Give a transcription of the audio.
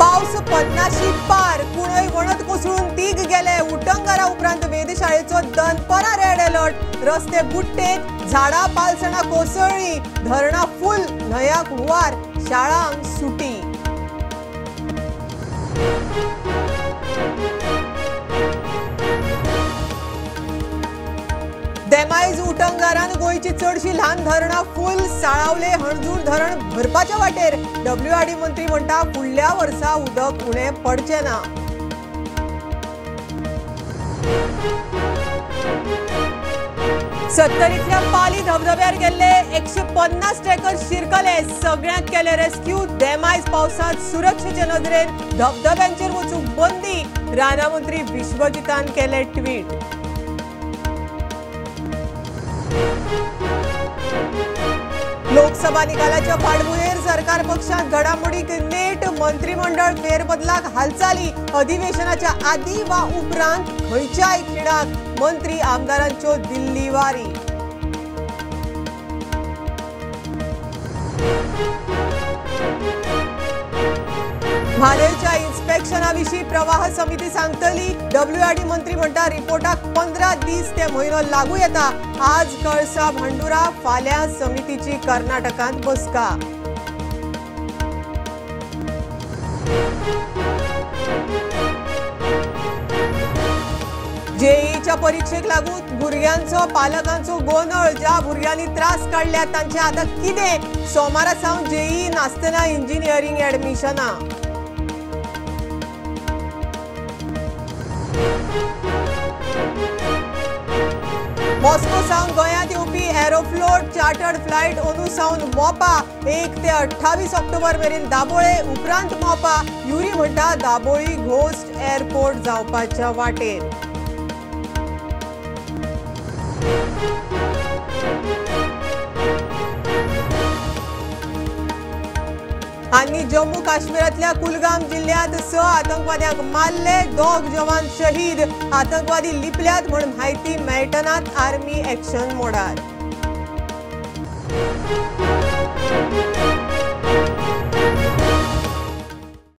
पावस 50 पार, कुणय वणत कोसळून तीग गेले। उटंगारा उपरांत वेधशाळेचो दनपरां रेड अलर्ट। रस्ते बुडटेत, झाडां पालसणां कोसळ्ळीं, धरणां फूल, न्हंयाक हुंवार, शाळांक सुटी। देमायज उटंगारान गोंयची चडशी ल्हान धरणां फूल, साळावले हणजूण धरण भरपाच्या वाटेर। डब्ल्यूआरडी मंत्री म्हणटा फुडल्या वर्सा उदक उणें पडचें ना। सत्तरींतल्या पाली धबधब्यार गेल्ले 150 ट्रेकर्स शिरकले, सगळ्यांक केले रेस्क्यू। देमायज पावसांत सुरक्षेचे नदरेन धबधब्यांचेर वचूंक बंदी, राना मंत्री विश्वजितान केले ट्वीट। लोकसभा निकालाच्या फाटभुंयेर सरकार पक्षांत घडामोडीक नेट, मंत्रिमंडळ फेरबदलाक हालचाली। अधिवेशनाच्या आदी वा उपरांत खंयच्याय खिणाक मंत्री आमदारांच्यो दिल्ली वारी। म्हादयच्या इन्स्पेक्शना विशीं प्रवाह समिती सांगतली। डब्ल्यूआरडी मंत्री म्हणटा रिपोर्टाक 15 दीस ते म्हयनो लागू येता। आज कळसा भांडुरा, फाल्यां समितीची कर्नाटकांत बसका। जेईच्या परीक्षेक लागून भुरग्यांचो पालकांचो गोंदळ। ज्या भुरग्यांनी त्रास काडल्यात तांचे आतां कितें? सोमारा सावन जेई नासतना इंजिनियरींग ऍडमिशनां। मॉस्को सावन गोंयांत येवपी एरोफ्लोट चार्टर्ड फ्लायट अंदू सावन मोपा 1 ते 28 ऑक्टोबर मेरेन दाबोळे, उपरांत मोपा। युरी म्हणटा दाबोळी घोस्ट एअरपोर्ट जावपाच्या वाटेर। आनी जम्मू काश्मीरांतल्या कुलगाम जिल्ह्यांत 6 आतंकवाद्यांक मारले, 2 जवान शहीद। आतंकवादी लिपल्यात म्हूण म्हायती मेळटनात, आर्मी एक्शन मोडार।